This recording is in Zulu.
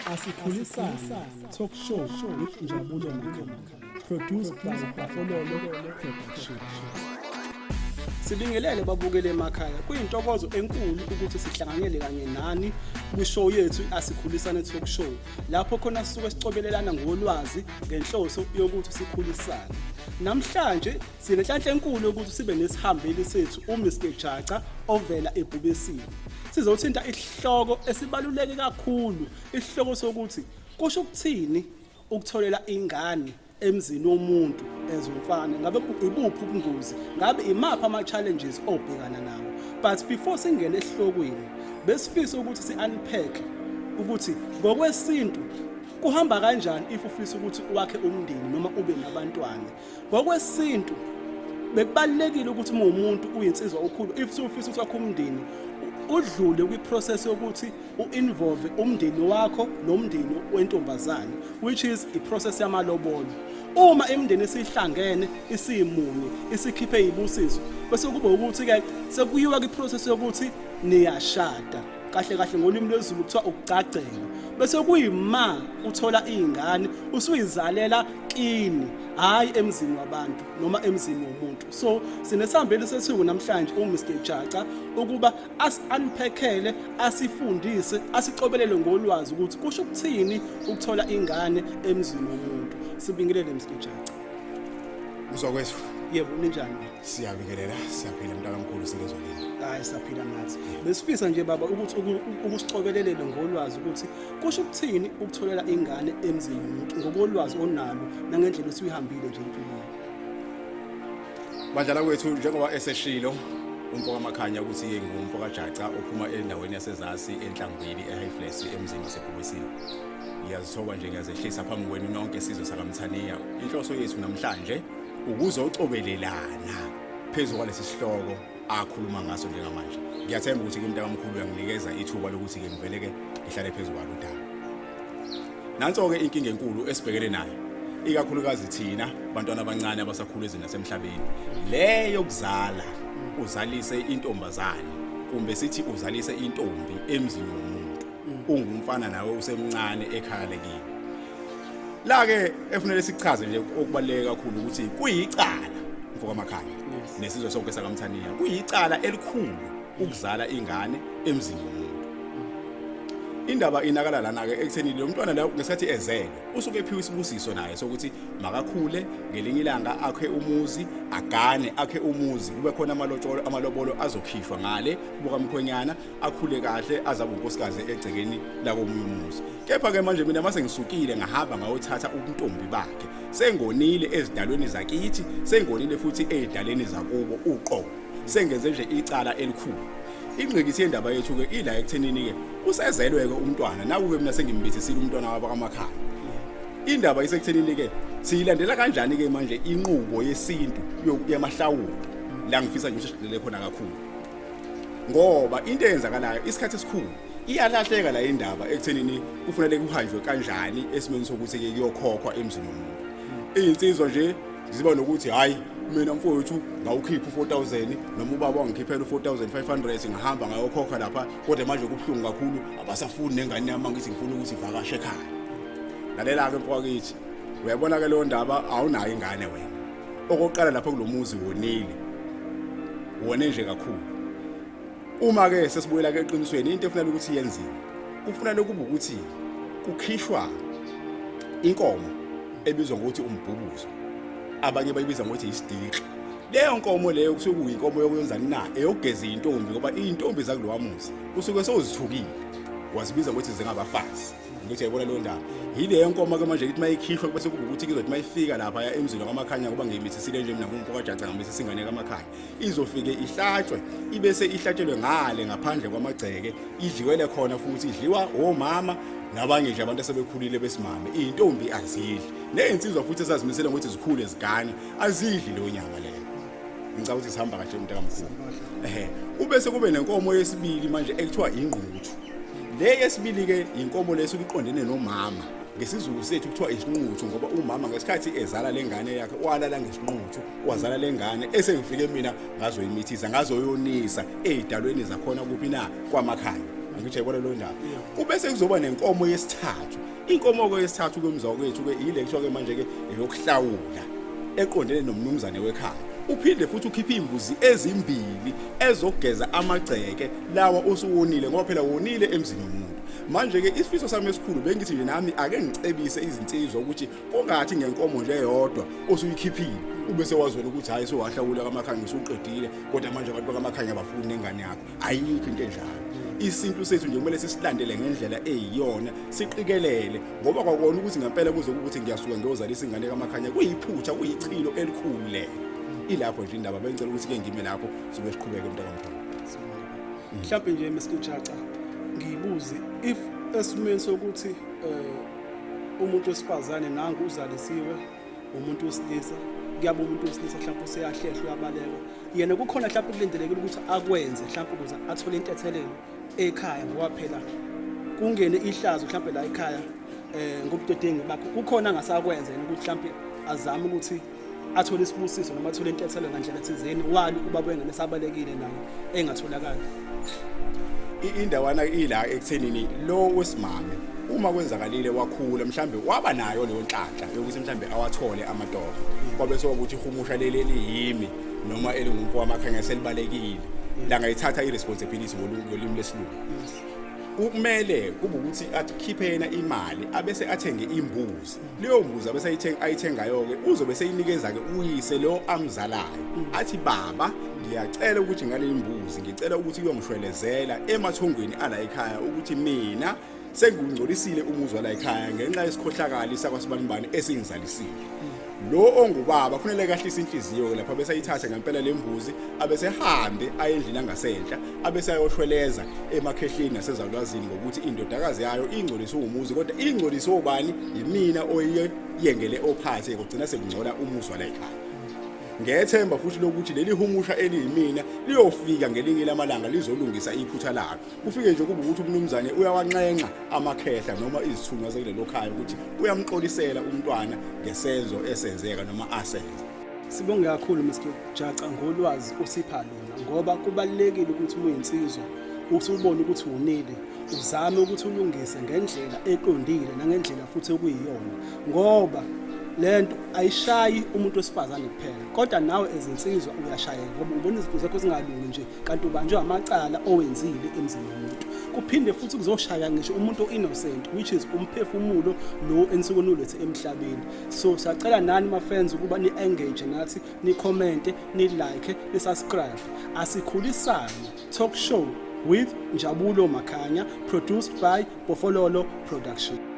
Asikhulisane Talk Show with Njabulo Makhanya. Produced by Bafololo Production. Sibingelele babukele emakhaya. Kuyintokozo enkulu ukuthi sihlanganyele kanye nani kwishow yethu Asikhulisane Talk Show. Lapho khona sisuke sicobelelana ngolwazi ngenhloso yokuthi sikhulisane. Namhlanje sinenhlanhla enkulu yokuthi sibe nesihambeli sethu uMr Jaca ovela eBhubesini. Sizothinta isihloko esibaluleke kakhulu, isihloko sokuthi kusho ukuthini ukutholela ingane emzini womuntu as umfana, ngabe ibuphi ubungozi, ngabe imaphi ama-challenges obhekana nawo. But before singene esihlokweni, besifisa ukuthi si-unpack ukuthi ngokwesintu kuhamba kanjani if ufisa ukuthi wakhe umndeni noma ube nabantwana. Ngokwesintu bekubalulekile ukuthi uma umuntu uyinsizwa ukhulu, if usufisa ukuthi wakhe umndeni, udlule kwi-process yokuthi u-involve umndeni wakho nomndeni wentombazane, which is i-process yamalobolo. Uma imindeni isihlangene isimunye isikhiphe ibusiso, bese kuba ukuthi-ke sekuyiwa kwi-process yokuthi niyashada. Kahle kahle ngolimi lwesiZulu kuthiwa ukugcagcela. Bese kuyima uthola iy'ngane usuyizalela kini, hhayi emzini wabantu noma emzini womuntu. So sinesihambeli sethu namhlanje uMr Jaca ukuba asi-unpackele, asifundise, asicobelele ngolwazi ukuthi kusho ukuthini ukuthola ingane emzini womuntu. Sibingelele Mr Jaca. Mzwakwethu. Yebo, ninjani? Siyabingelela, siyaphila mntakamkhulu, sikezwa kini. Hayi, siyaphila nathi. Besifisa nje baba ukuthi ukusicobelelele ngolwazi ukuthi kusho ukuthini ukutholela ingane emzini womuntu ngokolwazi onalo nangendlela osuyihambile nje empilweni. Bandlala kwethu, njengoba eseshilo umfo kaMakhanya ukuthi ngumfo kaJaca ophuma endaweni yasezasi enhlangwini eHighflats emzini waseBhubesini. Ngiyazithoba nje, ngiyazehlisa phambi kwenu nonke sizwe sakaMthaniya. Inhloso yethu namhlanje ukuzocobelelana phezu kwalesi sihloko akhuluma ngaso njengamanje. Ngiyathemba ukuthi ke mntakamkhulu uyanginikeza ithuba lokuthi ke ngivele ke ngihlale phezu kwalo udaba. Nanso-ke inkinga enkulu esibhekene nayo, ikakhulukazi thina bantwana abancane abasakhula ezweni lasemhlabeni, le yokuzala uzalise intombazane kumbe sithi uzalise intombi emzini womuntu ungumfana nawe usemncane ekhaya lekini. La-ke efunele sikuchaze nje okubaluleke kakhulu ukuthi kuyicala mfo kaMakhanya nesizwe sonke sakaMthaniya, kuyicala elikhulu ukuzala ingane emzini womuntu. Indaba inakala lana-ke ekutheni lo mntwana la ngesikhathi ezelwe usuke ephiwe isibusiso naye sokuthi makakhule ngelinye ilanga akhe umuzi, agane akhe umuzi, kube khona amalotsholo amalobolo azokhishwa ngale kukamkhwenyana, akhule kahle azabe unkosikazi egcekeni lakomunye umuzi. Kepha-ke manje mina mase ngisukile ngahamba ngayothatha ubuntombi bakhe, sengonile ezidalweni zakithi, sengonile futhi ey'daleni zakubo uqobo, sengenze nje icala elikhulu. Ingqikithi yendaba yethu-ke ila ekuthenini-ke usezelwe-ke umntwana, naku-ke mina sengimbithisile umntwana wabo kaMakhanya. Indaba isekuthenini-ke siyilandela kanjani-ke manje inqubo yesintu yamahlawulo, la ngifisa nje ukuthi sigxile khona kakhulu, ngoba into eyenzakalayo isikhathi esikhulu iyalahleka la indaba ekuthenini kufanele kuhanjwe kanjani esimeni sokuthi-ke kuyokhokhwa emzini womuntu. Iy'nsizwa nje ziba nokuthi hhayi mina mfowethu ngawukhipha u-4000 noma ubaba wangikhiphela u-4500 ngahamba ngayokhokha lapha, kodwa manje kubuhlungu kakhulu, abasafuni nengane yami, angithi ngifuna ukuthi ivakashe ekhaya. Lalela-ke mfowethu, uyabona-ke leyo ndaba, awunayo ingane wena. Okokuqala lapha kulo muzi wonile, wone nje kakhulu. Uma-ke sesibuyela-ke eqinisweni, into efunela ukuthi yenziwe kufunele kube ukuthi kukhishwa inkomo ebizwa ngokuthi umbhubuzo, abanye bayibiza ngokuthi isidikli. Leyo nkomo leyo kusuke kuyinkomo yokwenzani na? Eyokugeza iy'ntombi, ngoba iy'ntombi zakulowa muzi usuke sowuzithukile, wazibiza ngokuthi zingabafazi. Ngithi uyayibona leyo ndaba, yileyo nkomo-ke manje ithi uma ikhishwa bese kuba ukuthi kuzothi uma ifika lapha emzini wakwaMakhanya, ngoba ngiyimithisile nje mina ngumfo kaJaca, ngamithisa ingane kaMakhanya, izofike ihlatshwe, ibese ihlatshelwe ngale ngaphandle kwamagceke, idliwele khona futhi, idliwa omama nabanye nje abantu asebekhulile besimame. Iy'ntombi azidli, ney'nsizwa futhi esazimisele ngokuthi zikhule zigane azidli leyo nyama leyo. Ngicabanga ukuthi sihamba kahle mntakamkhulu. Ehe, kubese kube nenkomo yesibili manje ekuthiwa ingquthu. Le yesibili-ke inkomo lesuke iqondene nomama, ngesiZulu sethu kuthiwa isinquthu, ngoba umama ngesikhathi ezala le ngane yakhe walala ngesinquthu, wazala le ngane esengifike mina ngazoyimithisa, ngazoyonisa ey'dalweni zakhona kuphi na? KwaMakhanya. Angithi yayibona leyo ndaba. Kubese kuzoba nenkomo yesithathu. Inkomo-ke yesithathu kwemzakwethu ke ile kuthiwa-ke manje-ke eyokuhlawula eqondene nomnumzane wekhaya. Uphinde futhi ukhiphe iy'mbuzi ezimbili ezokugeza amagceke lawa osuwonile, ngoba phela wonile emzini womuntu. Manje-ke isifiso sami esikhulu bengithi nje nami ake ngicebise izinsizwa ukuthi kungathi ngenkomo nje eyodwa osuyikhiphile ube sewazwela ukuthi hhayi sowahlawula kaMakhanya usuqedile, kodwa manje abantu bakaMakhanya abafuni nengane yakho. Ayikho into enjalo. Isintu sethu nje kumele sisilandele ngendlela eyiyona, siqikelele, ngoba kwakona ukuthi ngempela kuze ukuthi ngiyasuka ngiyozalisa ingane kaMakhanya kuyiphutha, kuyichilo elikhulu lelo. Ilapho nje indaba, bengicela ukuthi ke ngime lapho sibe siqhubeke mntakamkhulu. Mhlawumbe nje Mr Jaca ngiyibuze, if esimeni sokuthi umuntu wesifazane nangu uzalisiwe umuntu wesilisa, kuyaba umuntu wesilisa mhlawumbe useyahlehla uyabaleka, yena kukhona mhlawumbe kulindelekile ukuthi akwenze mhlawumbe ukuze athole intethelelo ekhaya, ngoba phela kungene ihlazo mhlawumbe la ekhaya ngobudedengu bakho, kukhona angasakwenza yena ukuthi mhlawumbe azame ukuthi athole isibusiso noma athole intethelelo ngandlela thizeni wali ubaba wengane esabalekile naye engatholakali? Indawana ila ekuthenini lo wesimame uma kwenzakalile wakhula mhlambe waba nayo leyo nhlanhla yokuthi mhlambe awathole amatoho, kwabe sokuthi ihumusha leli eliyimi noma elingumfo wamakhanya selibalekile, langayithatha i-responsibility ngolimi lesilungu. Kumele kube ukuthi akhiphe yena imali abese athenge imbuzi. Leyo mbuzi abese ayithengayo-ke uzobe seyinikeza-ke uyise lo amzalayo, athi baba ngiyacela ukuthi ngale imbuzi ngicela ukuthi uyongishwelezela emathongweni ala ekhaya ukuthi mina sengingcolisile umuzi wala ekhaya ngenxa yesikhohlakali sakwasibanibani esingizalisile. Lo ongubaba kufanele kahlise inhliziyo lapha bese ayithathe ngempela lembuzi, abese hambe aye endlini angasenhla, abese ayoshweleza emakhehleni nasezalwazini ngokuthi indodakazi yayo ingcoliswe umuzi, kodwa ingcoliswe ubani? Yimina oyiyengele ophathe kugcina sekungcola umuzi wala ekhaya. Ngethemba futhi lokuthi leli humusha eliyimina liyofika ngelinye lamalanga lizolungisa iphutha lalo. Kufike nje kube ukuthi umnumzane uyawanxenxa amakhehla noma izithunywa zakulelo khaya ukuthi uyamxolisela umntwana ngesenzo esenzeka noma asenza. Sibonge kakhulu Mr Jaca ngolwazi osipha lona, ngoba kubalulekile ukuthi uma uyinsizwa usubone ukuthi wonile uzame ukuthi ulungise ngendlela eqondile nangendlela futhi okuyiyona, ngoba lento ayishayi umuntu wesifazane kuphela, kodwa nawe ezinsizwa uyashayeka ngoba ubona izinto zakho zingalungi nje, kanti ubanjwe amacala owenzile emzini womuntu. Kuphinde futhi kuzoshaya ngisho umuntu o-innocent, which is umphefumulo lo enisuke niwulethe emhlabeni. So siyacela nani ma-fans ukuba ni-engage nathi, ni-commente, ni-like, ni-subscribe. Asikhulisane Talk Show with Njabulo Makhanya, produced by Bofololo Production.